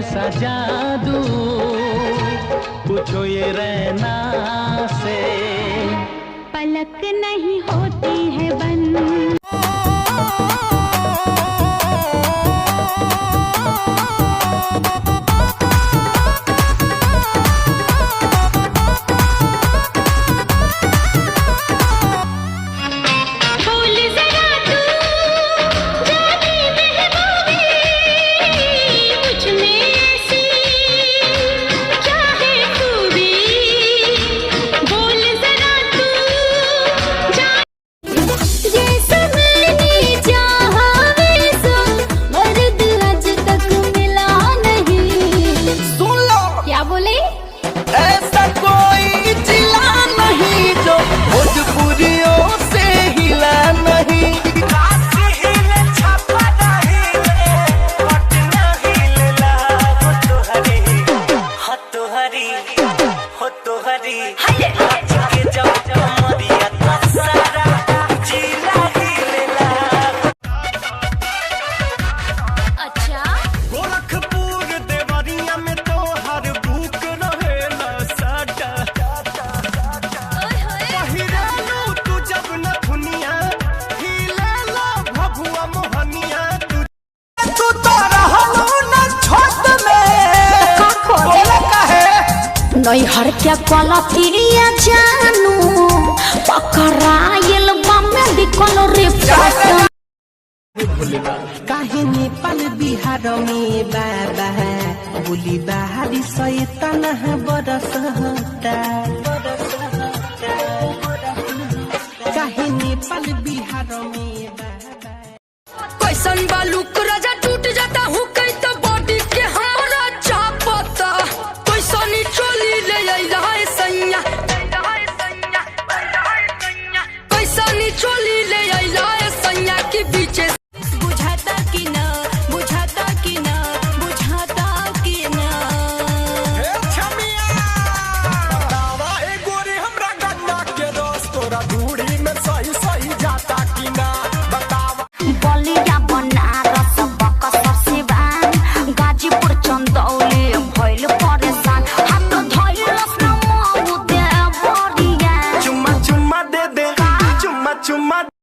कैसा जादू, पूछो ये रैना से। पलक नहीं होती है बंद। बोल जरा तू जाने महबूबे, मुझ में ऐसी क्या है खूबी। बोल जरा तू जाने, जैसा मैंने चाहा वैसा मर्द आज तक मिला नहीं। सुन लो, क्या बोले? ऐसा कोई जिला नहीं जो भोजपुरियों से हिला नहीं। अच्छा। गोरखपुर देवरिया में तो हर बुक रहेला साटा। पहिरालू तू जब नथुनिया, हिलेला भभुआ मोहनिया। तू तू तो रहलू न छोट में, बोला काहे? नैहर के कलतिरिया जानू पकड़ायल बा मेडिकल रिपोर्ट। काहे नेपाल बिहार में बाबा बोली बाहरी सैतन बरसता। काहे नेपाल बिहार में बाबा कैसन बालूक राजा।